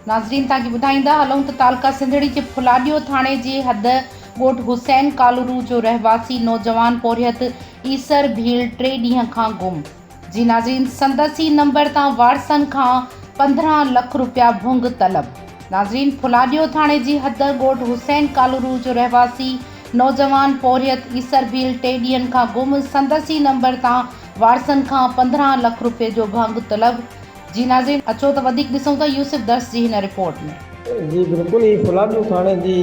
ناظرين توهان کي ٻڌائيندا هلون ته تعلقه سنڌڙي جي ڦلاڏيو ٿاڻي جي حد ڳوٺ حسين ڪالورو جو رهواسي نوجوان پورهيت ايسر ڀيل ٽي ڏينهن کان گم جي ناظرين سندس ئي نمبر تان وارثن کان 15 لک روپيا ڀنگ طلب ناظرين ڦلاڏيو ٿاڻي جي حد ڳوٺ حسين ڪالورو جو رهواسي نوجوان پورهيت ايسر ڀيل ٽي ڏينهن کان گم سندس ئي نمبر تان وارثن کان 15 لک روپيه جو ڀنگ طلب جي ناظرين اچو ته وڌيڪ ڏسون ٿا يوسف درس جي هن رپورٽ ۾. جي بلڪل هي فولادو ٿاڻي جي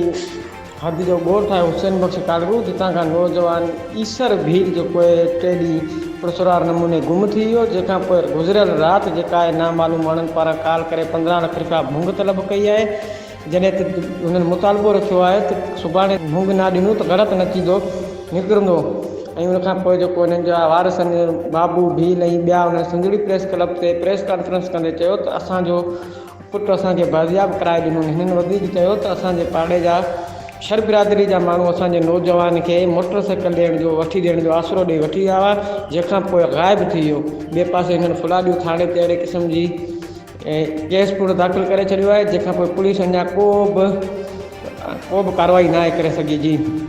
حد جو ڳوٺ آهي حسين بخش ڪالرو جتان کان نوجوان ايسر ڀيل جيڪو اهي ٽي ڏينهن پرسرار نموني گم ٿي ويو جنهن کان پوء گذريل رات جيڪا آهي نامعلوم ماڻهن پاران ڪال ڪري 15 لک رپيا ڀونگ طلب ڪئي آهي جڏهن ته هنن مطالبو رکيو آهي ته سڀاڻي ڀونگ نه ڏنو ته غلط نتيجو نڪرندو ۽ ان کان پوء جيڪو هنن جا وارثن بابو ڀيل ۽ ٻيا انهن سنڌڙي پريس ڪلب تي پريس ڪانفرنس ڪندي چيو ته اسان جو پٽ اسان کي بازياب ڪرائي ڏنو هنن وڌيڪ چيو ته اسان جي پاڙي جا شھر برادري جا ماڻهو اسان جي نوجوان کي موٽر سائيڪل ڏيڻ جو وٺي ڏيڻ جو آسرو ڏئي وٺي ويا هئا جنهن کان پوء غائب ٿي ويو ٻئي پاسي هنن ڦلاڏيو ٿاڻي تي اهڙي قسم جي ڪيس پڻ داخل ڪري ڇڏيو آهي جنهن کان پوء پوليس اڃا ڪو به ڪو به ڪارروائي ناهي ڪري سگهي جي.